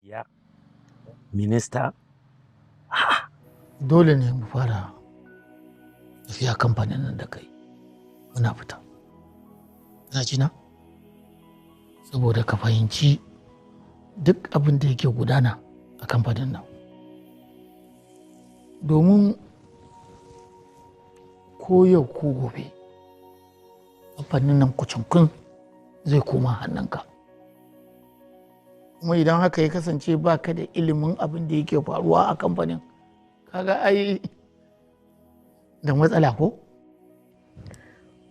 Ya minista. Dole ne mu fara tafiya kamfanin nan da kai, muna fita. Kana ji na? Saboda ka fahimci duk abin da yake gudana a kamfanin nan. Domin ko yau ko gobe, kamfanin nan kucinkun zai koma hannunka. Kuma idan haka ya kasance baka da ilimin abin da yake faruwa a kamfanin, kaga ai da matsala ko?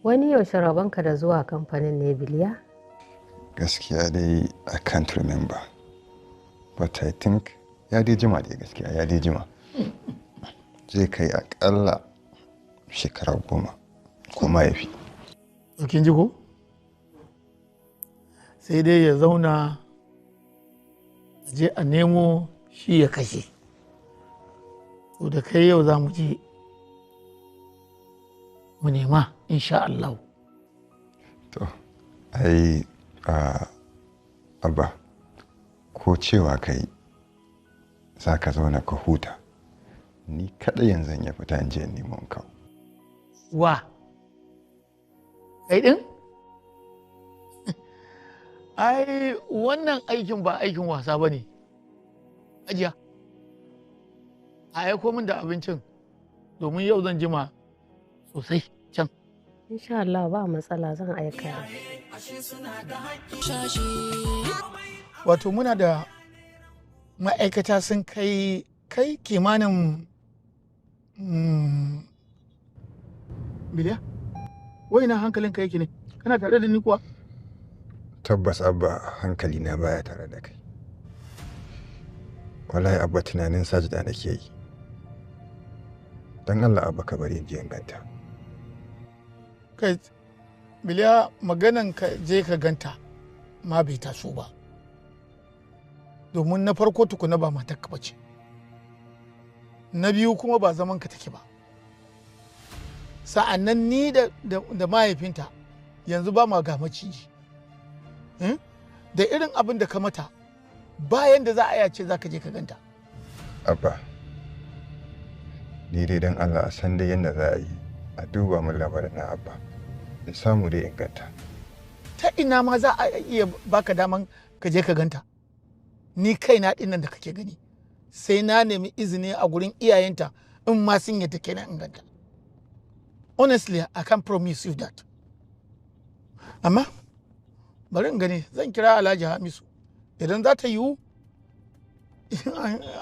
Wani yaushe rabonka da zuwa kamfanin ne, Biliya? Gaskiya dai I can't remember, but I think ya dai jima dai, gaskiya ya dai jima. Zai kai akalla shekara 10 ko ma ya fi. Kin ji ko? Sai dai ya zauna a je a nemo shi ya kashe. To, da kai yau za mu je mu nema, insha Allah. To, ai Abba, ko cewa kai za ka zauna ka huta, ni kaɗai yanzu ya fita in je in nemo in kawo. Wa? Kai ɗin? Ai wannan aikin ba aikin wasa ba ne. Ajiya. A aiko min da abincin domin yau zan jima sosai can. Insha Allah, ba matsala, zan aika da. Wato muna da ma'aikata sun kai kimanin Biliya? Wai na hankalinka yake ne? Kana tare da ni kuwa? Tabbas Abba, hankali na baya tare da kai. Wallahi Abba, tunanin Sajida nake yi. Don Allah Abba, ka bari in je in ganta. Kai Biliya, maganan ka je ka ganta ma bai taso ba. Domin na farko tukuna ba matarka ba ce. Na biyu kuma ba zaman ka take ba. Sa'annan ni da mahaifinta yanzu ba ma ga maciji. Da irin abin da ka mata, bayan da za a ce za ka je ka ganta. Abba, ni dai don Allah a san dai yadda za a yi a duba min lamarin na, Abba. In samu dai in ganta. Ta ina ma za a iya baka daman ka je ka ganta? Ni kaina ɗin nan da kake gani, sai na nemi izini a gurin iyayenta, in ma sun yadda kenan in ganta. Honestly, I can't promise you that. Amma bari in gani, zan kira Alhaji Hamisu. Idan za ta yiwu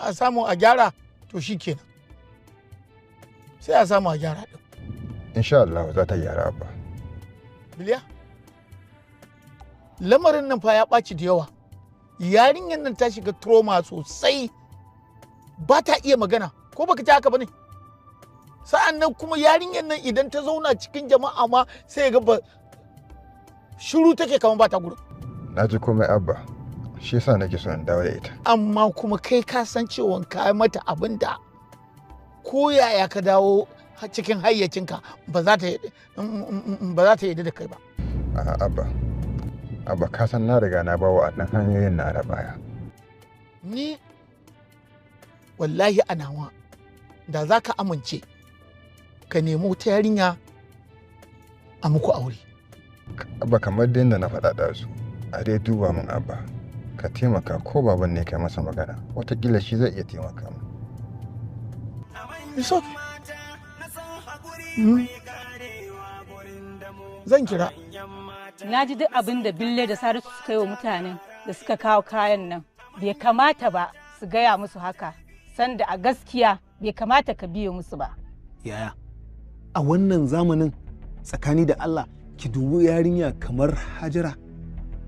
a samu a gyara, to shi kenan. Sai a samu a gyara ɗin. Insha Allah za ta gyara, Abba. Biliya, lamarin nan fa ya ɓaci da yawa. Yarinyar nan ta shiga trauma sosai. Ba ta iya magana, ko baka ji haka ba ne? Sa'an nan kuma yarinyar nan idan ta zauna cikin jama'a ma sai ga ba shiru take kamar ba ta gurin. Na ji komai, Abba. Shi yasa nake so in dawo da ita. Amma kuma kai ka san cewa ka mata abin da ko yaya ka dawo cikin hayyacinka ba za ta yarda da kai ba. A'a Abba. Abba, ka san na riga na ba wa hanyoyin na na baya. Ni wallahi a nawa, da za ka amince ka nemi wata yarinya a muku aure. Abba, kamar da yadda na faɗa ɗazu, a dai duba min, Abba. Ka taimaka, ko baban ne kai masa magana, watakila shi zai iya taimaka min. It's okay. Zan kira. Na ji duk abin da Bille da Salisu suka yi wa mutanen da suka kawo kayan nan. Bai kamata ba su gaya musu haka, sanda a gaskiya bai kamata ka biye musu ba. Yaya, a wannan zamanin, tsakani da Allah, ki dubi yarinya kamar Hajara,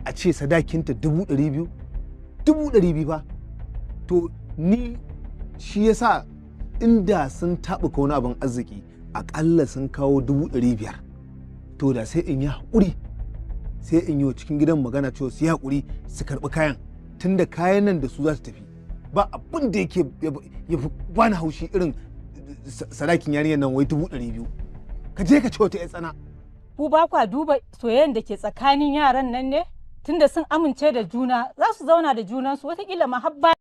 a ce sadakinta 200,000, 200,000 fa. To ni shi yasa inda sun taɓuka wani abin arziki, aƙalla sun kawo 500,000, to da sai in yi haƙuri, sai in yi wa cikin gidan magana cewa su yi haƙuri su karɓi kayan, tunda kayan nan da su za su tafi. Ba abin da yake ya fi bani haushi irin sadakin yarinyar nan, wai 200,000, ka je ka ce wata 'yar tsana. Ku ba kwa duba soyayyen da ke tsakanin yaran nan ne? Tunda sun amince da juna, za su zauna da junansu watakila ma har.